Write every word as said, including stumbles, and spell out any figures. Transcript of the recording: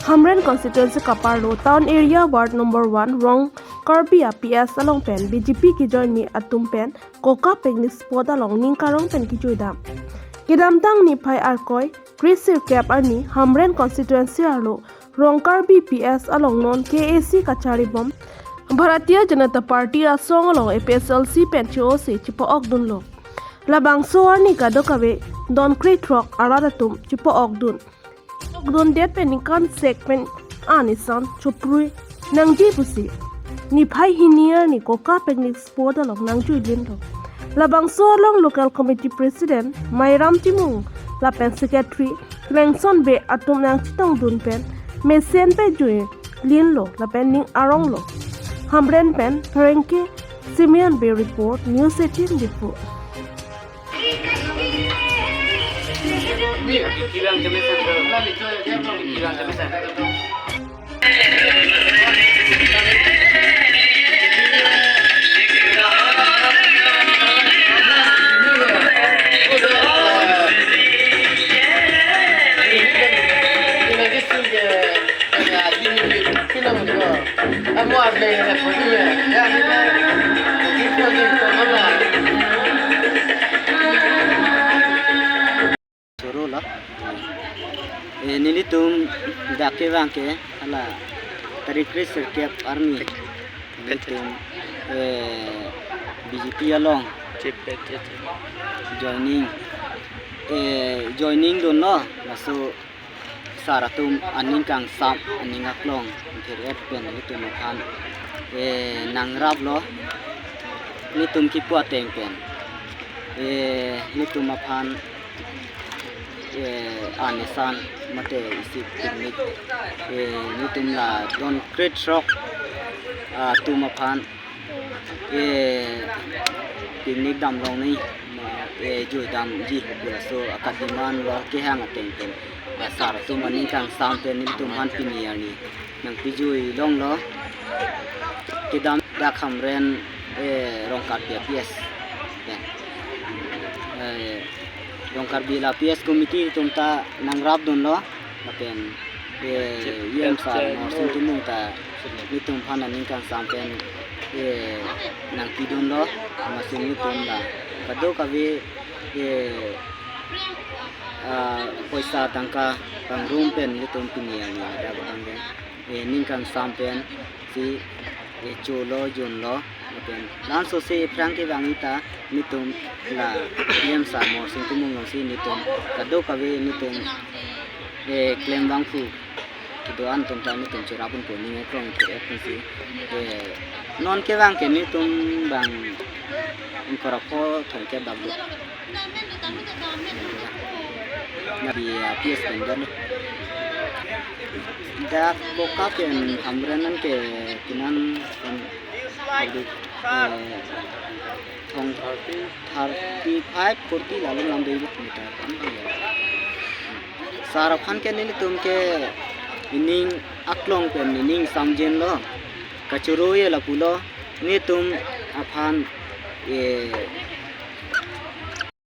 Hamren constituency kaparlo Town Area Ward number one Rongkarbi a P S along pen B J P kejoine atum pen Koka picnic spot along ning karong pen kejuidam. Kedamtang niphai Arkoi kre sirkep arni Hamren constituency arlo Rongkarbi P S along non K A C kacharibom Bharatiya Janata Party asong along A P H L C pen che-o si chepa-okdunlo. Labangso arni kadokave don krethrok arat atum chepa-okdun. Okdundet pen ningkan sek pen an isan choprui nangji pusi niphai hini arni Koka picnic spot along nangjuilinlo. Labangso along local committee president Mairam Timung lapen secretary Klengson Bey atum nangchetongdun pen mesen pen juilinlo lapen ning aronglo. Hamren pen Pherangke Simeon Bey report, News eighteen Diphu. Choro lo. Eh, nelitum dak kevang ke hala tarik kre sirkep arni nelitum, eh, B J P along joining, eh, joining dunlo, laso sar atum aning kangsam, aning aklong thir-et pen nelitum aphan, eh, nangraplo. Nelitum kipu ateng pen, eh, nelitum aphan, eh, an isan mate isi picnic, eh, nelitum la don krethrok atum aphan, eh, picnic damlong ni, ma, eh, juidamji pu laso akadiman lo kehang ateng pen, ah, sar atum aning kangsam pen nelitum aphan pini arni nangpijui longlo. Kedam dak Hamren, eh, Rongkarbi a P S. Ya. Eh, Rongkarbi la P S committee atum ta nangrapdunlo. Lapen, eh, E M sar Morsing Timung ta nelitum aphan aning kangsam pen, eh, nangpidunlo. Amatsi nelitum la kadokave, eh, ah, poisa tangka pangrum pen nelitum pini arni ada batang pen, eh, ning kangsam pen si, eh, cholo junlo. Lapen laso si aphrang kevang ita nelitum la E M sar Morsing Timung along si nelitum kadokave nelitum, eh, klem vangphu kedo-an atum ta nelitum cherapdun pu aning aklong thir-et pensi, eh, non kevang ke nelitum bang ingkoi ra pho thomkep dam do. Nadi, ah, P S pen dan. Dak Koka pen Hamren an ke kinan pen adik, eh, thong thirty five, forty la lom lam dei buk meter kan bang ya. Sar aphan ke nelitum ke ining aklong pen ining samjinlo. Kachoro ye lapulo, nelitum aphan, eh,